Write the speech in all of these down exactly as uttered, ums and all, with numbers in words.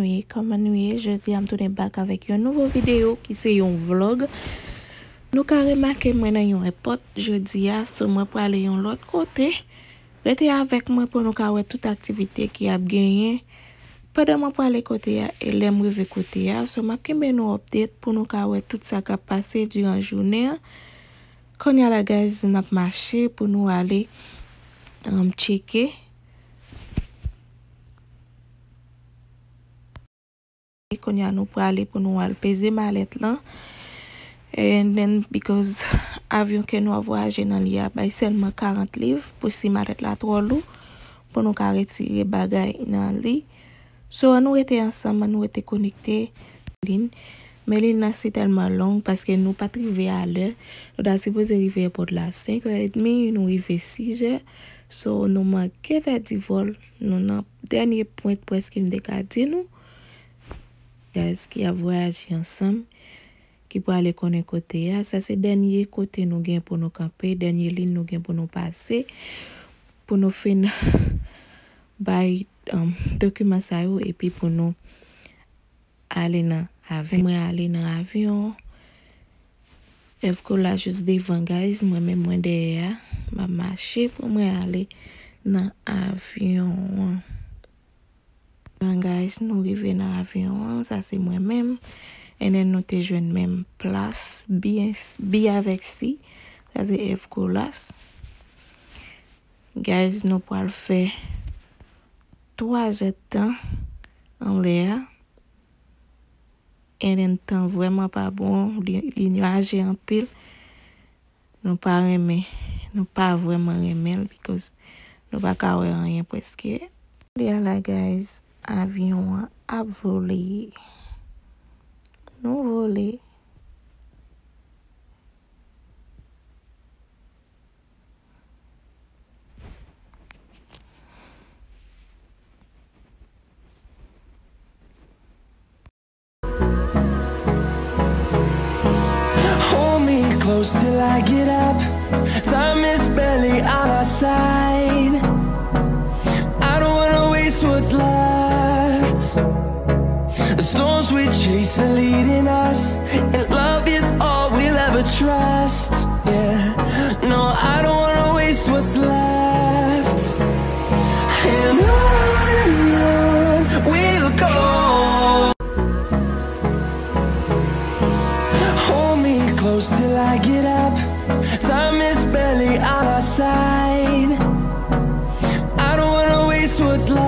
Nou ye, kòman nou ye? Jodi a m tounen back avèk yon nouvo videyo ki se yon vlog. Nou ka remake mwen nan yon èpòt jodi a, so mwen prale yon lòt kote. Rete avèk mwen pou nou ka wè tout aktivite ki ap genyen pandan mwen prale kote a e lè m rive kote a. So m ap kenbe nou update pou nou ka wè tout sa k ap pase diran jounen an. Kounye a la, guys, n ap mache pou nou ale, um, tcheke. Kounye a nou prale pou nou al peze malèt lan. And then, because avyon ke nou ap vwayaje nan li a bay sèlman karant liv pou si malèt la twò lou, pou nou ka retire bagay nan li. So, ann nou rete ansanm, ann nou rete konekte. Lin. Men lin nan se tèlman long paske nou pa t rive a lè. Nou ta sipoze rive èpòt la senk è edmi, nou rive sis è. So, nou manke pèdi vòl. Nou nan dènye pwent prèske m te ka di nou. Guys, ki ap vwayaje ansanm, ki prale konnen kote a. Sa se dènye kote nou gen pou nou kanpe, dènye lin nou gen pou nou pase, pou nou fin bay, um, dokiman sa yo, epi pou nou ale nan avyon. Mwen ale nan avyon. Evko la jis devan, guys. Mwen menm mwen dèyè a. M ap mache pou mwen ale nan avyon an. Bon, guys, nou rive nan avyon an. Sa se mwen menm. And then nou te jwenn menm plas. Bi, bi avèk si. Sa se Evko la. Guys, nou pral fè twa zèdtan anlè a. And then tan vrèman pa bon, li, li nyaje anpil. Nou pa renmen, nou pa vrèman renmen l because nou pa ka wè anyen prèske. Kounye a la, guys, avyon an ap vole. Nou vole. Hold me close till I get up. Time is barely on our side. I don't wanna waste what's left. The storms we chase are leading us, and love is all we'll ever trust. Yeah, no, I don't wanna waste what's left. And on and on we'll go. Hold me close till I get up. Time is barely on our side. I don't wanna waste what's left.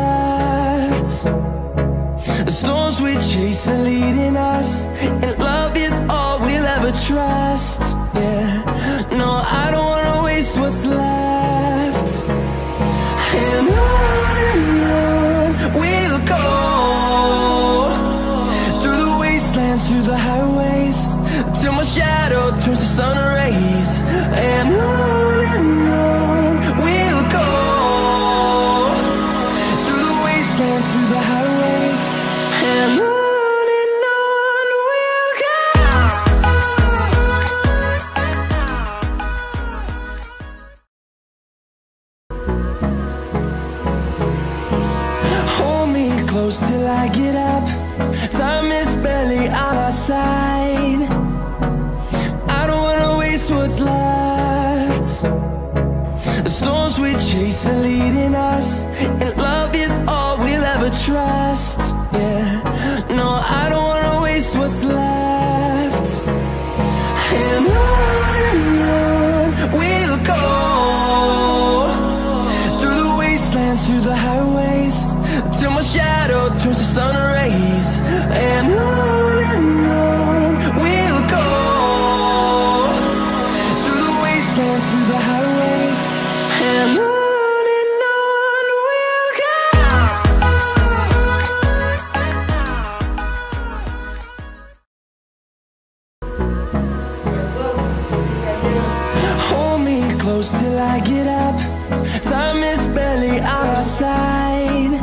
The storms we chase are leading us, and love is all we'll ever trust. Yeah, no, I don't wanna waste what's left. And on and on we'll go, through the wastelands, through the highways, till my shadow turns to sun rays. And on and on we'll go, through the wastelands, through the highways, and on and on we'll go. Hold me close till I get up. Time is barely on our side. I don't wanna waste what's left. The storms we chase are leading us, and love is all we'll ever trust. Yeah, no, I don't wanna waste what's left. And on and on we'll go, through the wastelands, through the highways, till my shadow turns to sun rays. And on and on we'll go, through the wastelands, through the highways, and on and on we'll go. Hold me close till I get up. Time is barely on our side.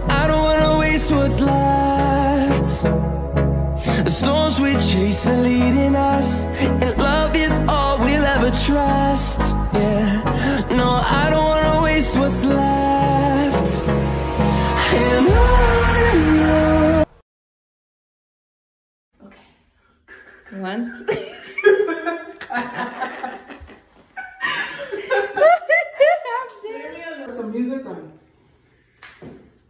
I don't wanna waste what's left. The storms we chase are leading us, and love is all we'll ever trust. Yeah, no, I don't wanna waste what's left. And on and Want? Some music on.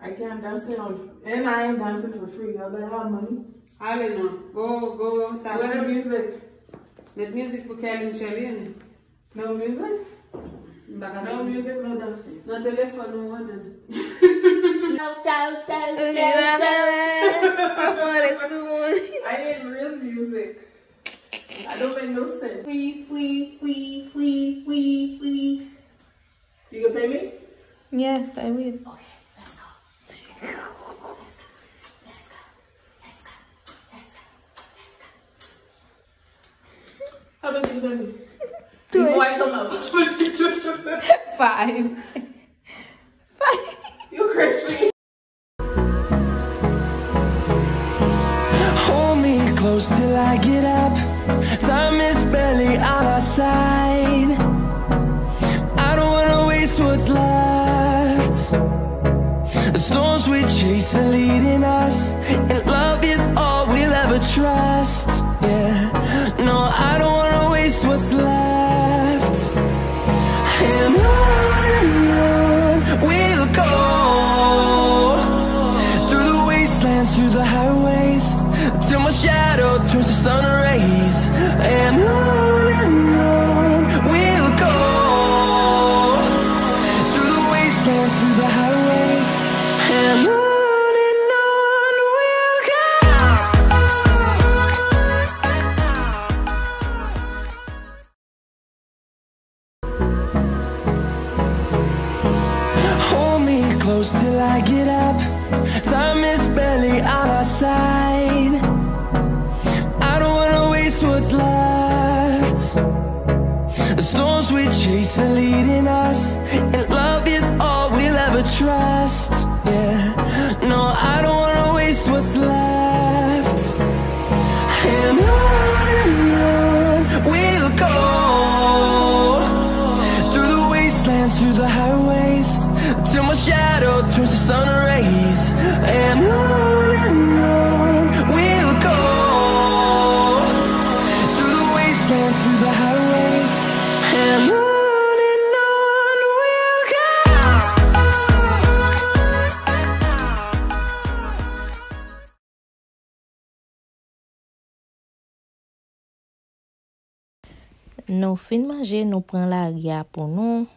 I can't dance it on, and I ain't dancing for free. Y'all better have money. Ale non. Go, go, taxi. Play the music. Met mizik pou Kerline Cherline. No music? M pa ka No music, no dancing. Nan telefòn ou an. Chow, chow, chow, chow, chow. Papa, res sou moun. I need real music. I don't make no sense. Free, free, free, free, free, free. You can pay me? Yes, I will. Okay, let's go. Let's go. Let's go. Let's go. Let's go. Let's go. How much you pay me? Before I come up. Five. Five. You crazy. Hold me close till I get up. Time is barely on our side. I don't wanna waste what's left. The storms we chase are leading us, and love is all we'll ever trust. Yeah, no, I don't wanna waste what's left. And on and on we'll go, through the wastelands, through the highways, till my shadow turns to sun rays. And on and on we'll go, through the wastelands, through the highways, and on and on we'll go. Hold me close till I get up. Time is barely on our side. I don't wanna waste what's left. The storms we chase are leading us, and love is all we'll ever trust. Yeah, no, I don't wanna waste what's left. And on and on we'll go, through the wastelands, through the highways, till my shadow turns to sun rays. And on and on we'll go, through the wastelands, through the highways, and on and on we'll go. Nou fin manje, nou pran lari a pou nou.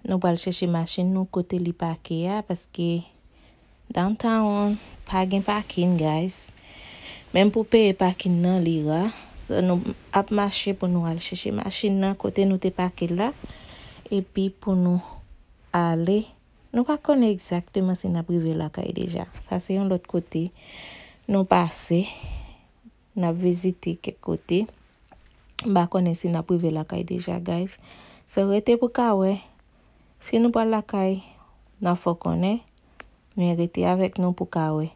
Nou pral chèche machin nou kote li pake a, paske downtown pa gen pakin, guys. Menm pou peye pakin nan, li ra. So, nou ap mache pou nou al chèche machin nan kote nou te pake l la. Epi pou nou ale. Nou pa konnen egzakteman si n ap rive lakay deja. Sa se yon lòt kote nou pase. N ap vizite kèk kote. M pa konnen si n ap rive lakay deja, guys. So, rete pou ka wè. Si nou pral lakay, n a fè w konnen. Men rete avèk nou pou ka wè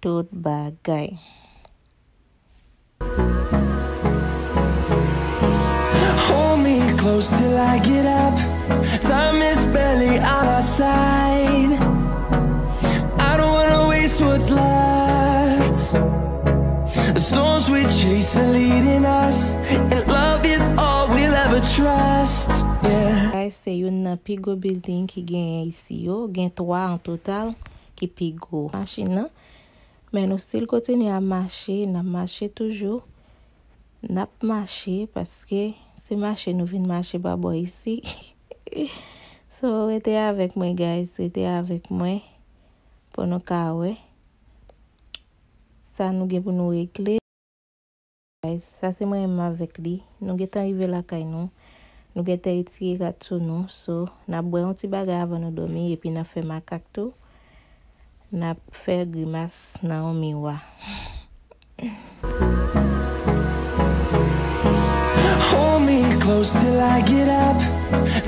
tout bagay. Hold me close till I get up. Time is barely on our side. I don't wanna waste what's left. The storms we chase are leading us, and love is all we'll ever trust. Yeah. Guys, se youn nan pi gwo building ki genyen isi yo. Gen twa an total ki pi gwo. Machin nan. Men nou still kontinye ap mache, n ap mache toujou. N ap mache paske se mache nou vin mache pa bò isi. So, rete avèk mwen, guys, rete avèk mwen pou nou ka wè sa nou gen pou nou regle. Guys, sa se mwen menm avèk li. Nou gentan rive lakay nou. Nou gentan retire rad sou nou. So, n ap bwè yon ti bagay avan nou dòmi, epi n ap fè makak tou. N ap fè grimas nan yon miwa. Hold me close till I get up.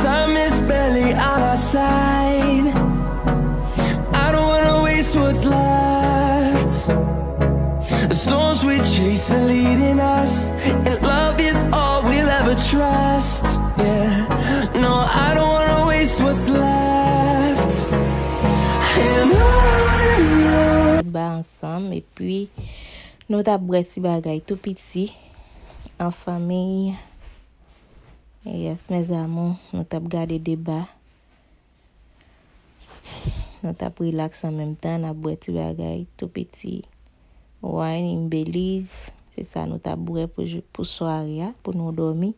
Time is barely on our side. I don't wanna waste what's left. The storms we chase are leading us, and love is all we'll ever trust. Yeah, no, I don't wanna waste what's left. And on and on. Ba ansanm, epi Nou t ap bwè ti bagay tou piti an fanmi. Yes, mes amours, nou t ap gade deba. Nou t ap rilaks an menm tan, n ap bwè ti bagay tou piti. Wine in Belize, se sa nou t ap bwè pou, jou- pou sware a, pou nou dòmi.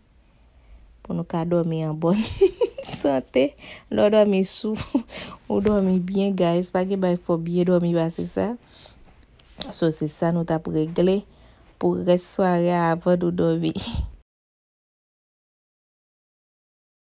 Pou nou ka dòmi an bòn sante. Lè w dòmi sou, ou dòmi byen, guys. Pa gen bay fò byen dòmi pase sa. So, se sa nou t ap regle pou rès sware a avan nou dòmi.